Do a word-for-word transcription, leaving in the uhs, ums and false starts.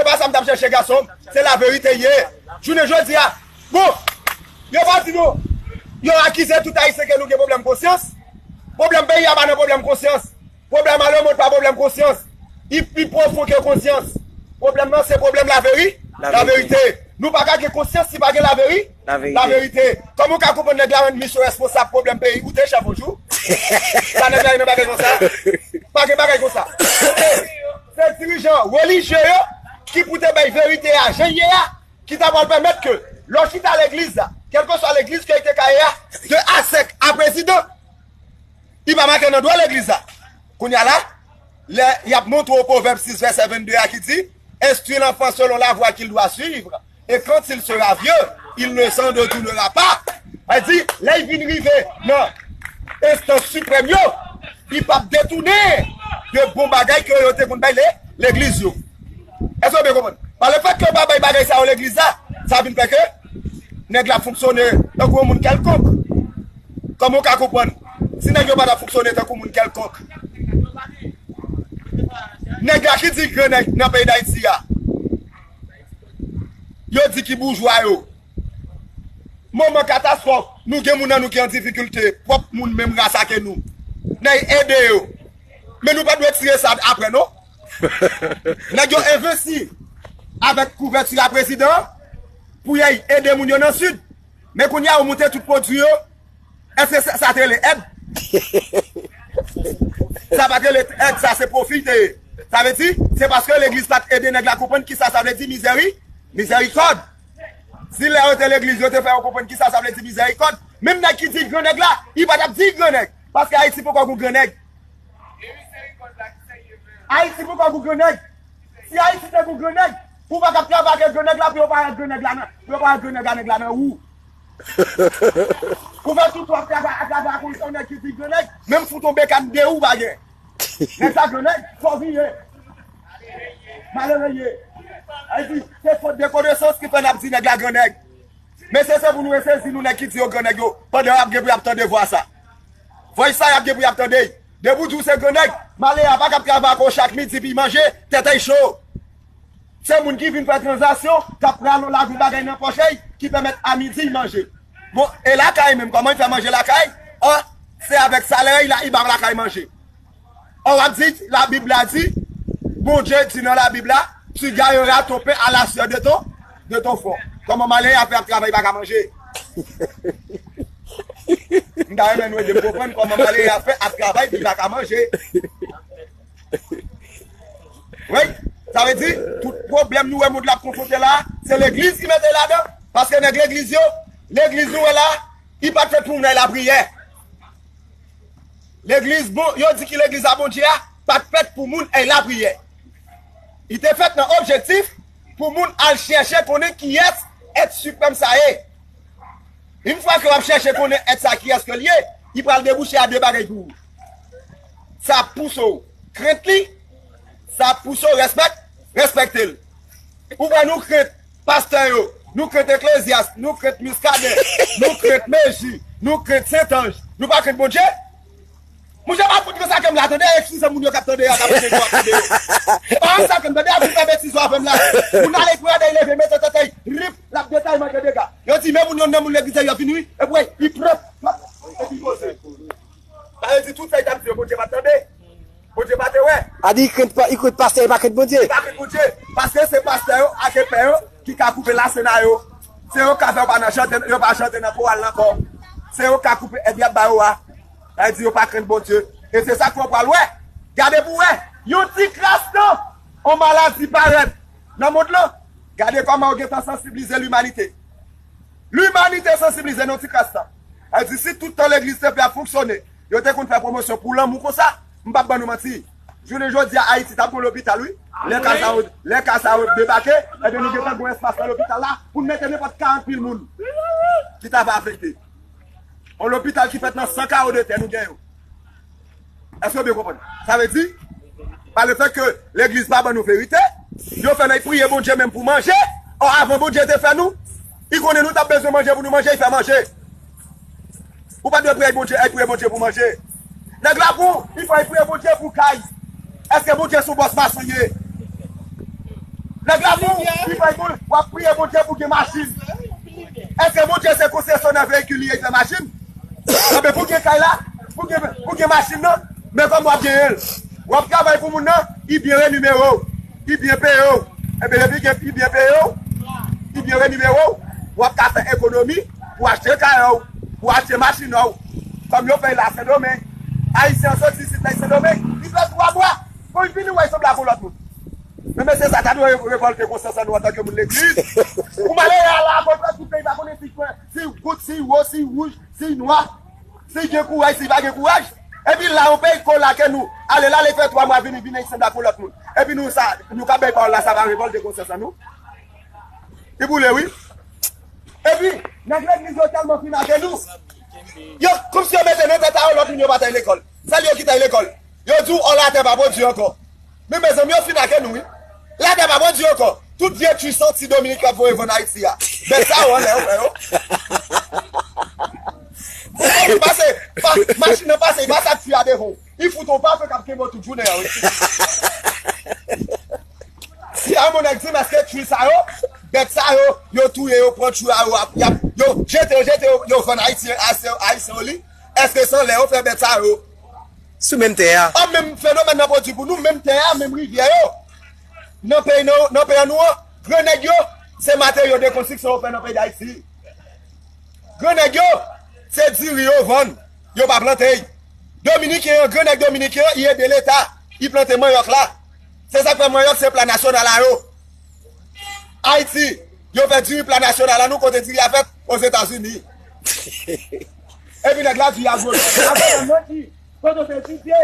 Pa sa m t ap chèche, gason m. Se laverite l ye. Jounen jodi a, bon, yo pa di nou, yo akize tout Ayisyen ke nou gen pwoblèm konsyans. Pwoblèm peyi a pa nan pwoblèm konsyans. Pwoblèm a lemond pa pwoblèm konsyans. Li pi pwofon ke konsyans. Pwoblèm nan se pwoblèm laveri-, laverite. Nou pa ka gen konsyans si pa gen laveri-, laverite. Kòman w ka konprann nèg la rann misyon responsab pwoblèm peyi? Ou te chèf yon jou? Sa nèg la gen nan bagay konsa? Pa gen bagay konsa. Se dirijan relijye yo ki pou te bay verite a jan l ye a, ki ta pral pèmèt ke lè w chita legliz la, kèlkeswa legliz ke li te ka ye a, de A senk a prezidan, li pa make nan dwa legliz la. Kounye a la, lè y ap montre w Pwovèb sis vèsè vennde a ki di, Instruis l'enfant selon la voie qu'il doit suivre, et quand il sera vieux, il ne s'en détournera pas. Sa di, lè y vin rive nan enstans siprèm yo, li p ap detounen de bon bagay ke yo te konn bay le-, legliz yo. Èske w byen konprann? Pa lefèt ke yo pa bay bagay sa yo legliz la, sa vin fè ke nèg la fonksyone tankou yon moun kèlkonk. Kòman w ka konprann? Si nèg yo pa t ap fonksyone tankou moun kèlkonk, nèg la ki di gran nèg nan peyi Dayiti a, yo di ki boujwa yo. Moman katastwòf, nou gen moun nan nou ki an difikilte, pwòp moun menm ras ake nou. N a ede yo. Men nou pa dwe tire sa apre, non. Nèg yo envesti avèk kouvèti a prezidan pou y al ede moun yo nan Sid. Men kounye a, yo moute tout pwodui yo. Èske sa, sa te rele èd? Sa pa t rele èd, sa se pwofi te ye. Sa vle di, se paske legliz pa t ede nèg la konprann kisa sa vle di mizèri-, mizèrikòd. Si lè yo te legliz, yo te fè yo konprann kisa sa vle di mizèrikòd, menm nèg ki di l gran nèg la, li pa t ap di l gran nèg. Paske Ayiti poko gon gran nèg. Ayiti poko gon gran nèg. Si Ayiti te gon gran nèg, ou pa t ap travay ak gran nèg la pou yo pa wè gran nèg la nan, pou yo pa wè gran nèg la, nèg la nan wou. Ou fè tout w ap travay, ap travay ak yon nèg ki di gran nèg, menm fout yon bekàn de ou pa gen. Nèg sa gran nèg, fò w vin ye. Malere ye. Sa vle di, se fot de konesans ki fè n ap di nèg la gran nèg. Mesye, se pou nou resezi nou nèg ki di yo gran nèg yo, pandan y ap gen pou y ap tande vwa sa. Vwa sa y ap gen pou y ap tande. Depi w di w se gran nèg, malere a pa kab travay ak ou chak midi pou y manje, tèt a y cho. Se moun ki vin fè tranzaksyon, k ap rale yon lavi bagay nan pòch li, ki pèmèt a midi y manje. Bon, e lakay menm, kòman y fè manje lakay? Ò, se avèk salè y la, y ba lakay manje. Ò, w ap di, Labib la di, Bondye di nan Labib la, tu gagneras ton pain à la sueur de ton, de ton front. Kòman malere a fè ap travay, pa ka manje? M ta renmen nou ede m konprann kòman malere a fè ap travay, li pa ka manje. Wi, sa vle di, tout pwoblèm nou wè mond la ap konfwonte la, se legliz ki mete ladan. Paske nèg legliz yo, legliz nou wè la, li pa t fèt pou moun al lapriyè. Legliz, bon, yo di ki legliz a Bondye a, pa t fèt pou moun al lapriyè. Li te fèt nan objektif pou moun al chèche konnen kiyès èt siprèm sa ye. Yon fwa ke w ap chèche konnen èt sa kiyès ke l ye, li pral debouche a de bagay pou ou. Sa ap pouse w krent li, sa ap pouse w respèk-, respekte l. Ou wè nou krent pastè yo, nou krent Eklezyas, nou krent Miskaden, nou krent Meji, nou krent Sentanj. Nou pa krent Bondye? Monchè, pa fout nan sa ke m la tande, eskize moun yo k ap tande a, k ap tande yo, ap tande yo. Pa sa ke m tande a, pou fè betiz yo avè m la. Moun ale pou gade, leve, mete tèt li, rip, l ap detay manke dega. Yo di, men moun yo nan moun legliz la, yo vini, wi. Epi, wi, li pran, epi poze. Sa vle di tout sa li t ap di yo, Bondye pa t tande. Bondye pa te wè. A di, li krent pa, li krent pastè, li pa krent Bondye. Li pa krent Bondye. Paske se pastè yo ak epè yo ki ka koupe lasena yo. Se yo k ka fè yo pa nan chante, yo pa chante nan koral la ankò. Se yo k ka koupe èd y ap ba yo a. Sa vle di yo pa krent Bondye. E se sa ke w pral wè. Gade pou w wè. Yon ti kras tan, yon maladi parèt nan mond lan. Gade kòman yo gentan sansiblize limanite. Limanite sansiblize nan yon ti kras tan. Sa vle di, si tout tan legliz te fè ap fonksyone, yo te konn fè pwomosyon pou lanmou konsa, m p ap ban nou manti. Jounen jodi a, Ayiti t ap gon lopital, wi. Lè ka sa yo, lè ka sa yo debake, ebyen, nou gentan gon espas nan lopital la pou n mete nenpòt karant mil moun ki ta va afekte. Yon lopital ki fèt nan san kawo de tè, nou gen yo. Èske w byen konprann? Sa vle di, pa lefèt ke legliz pa ban nou verite, yo fè n al priye Bondye menm pou manje. Ò, avan Bondye te fè nou, li konnen nou t ap bezwen manje pou nou manje, li fè manje. Ou pa dwe priye Bondye, al priye Bondye pou manje. Nèg la pou, li fè al priye Bondye pou kay. Èske Bondye se yon bòs mason ye? Nèg la pou li bay moun, w ap priye Bondye pou gen machin. Èske Bondye se konsesyonè veyikil li ye, fè machin? Anben pou gen kay la, pou gen, pou gen machin nan, men kòman w ap genyen l? W ap travay pou moun nan, li byen renimere w, li byen peye w. Enben depi gen, li byen peye w, li byen renimere w, w ap ka fè ekonomi pou achte kay ou, pou achte machin ou. Kòm yo fè l la Sendomeng, Ayisyen an soti isit la Sendomeng, li fè twa mwa, pou l vini wè l sanble ak yon lòt moun. Men mesye sa ta dwe revòlte konsyans an nou antanke moun legliz. Ou malere a la, kontrè tout peyi pa konnen si kwen, si gout, si wo, si wouj, si nwa, si gen kouraj, si pa gen kouraj. Epi la yon peyi ko lake nou, ale la li fè twa mwa vini, vini ansanm ak yon lòt moun. Epi nou sa, nou ka bay pawòl la, sa pa revòlte konsyans an nou. Li boule wi. Epi nèg legliz yo tèlman fin ake nou. Yo, kòmsi yo mete nan tèt a yo lòt moun yo pa t al lekòl. Sèl yo ki t al lekòl. Yo di w, ò, latè pa pwodui ankò. Men mezanmi, yo fin ake nou wi. Latè pa pwodui ankò. Tout vye twi santi Dominik ap voye vann Ayiti a. Bèt sa yo anlè yo frè yo. Li pase, pa, machin nan pase, li pase ak twi a devan w. Li fout yon pafe k ap kenbe w tout jounen an wi. Si yon nèg di m èske twi sa yo, bèt sa yo, yo touye yo, pran twi a yo, ap, y ap, yo jete yo, jete yo, yo vann Ayisyen, Ayisyen, Ayisyen yo li, èske se anlè yo fè bèt sa yo? Sou menm tè a. An menm fenomèn nan pwodui pou nou, menm tè a, menm rivyè yo. Nan peyi nou, nan peyi nou an, gran nèg yo, se materyo de konstriksyon yo fè nan peyi Dayiti. Gran nèg yo, se diri yo vann, yo pa plante. Dominiken an, gran nèg dominiken an, li ede leta, li plante manyòk la. Se sa k fè manyòk se pla nasyonal a yo. Ayiti, yo fè diri pla nasyonal an nou kote diri a fèt? Ozetazini. Epi nèg la di a gwo. Avè nan ki? Kote w te etidye?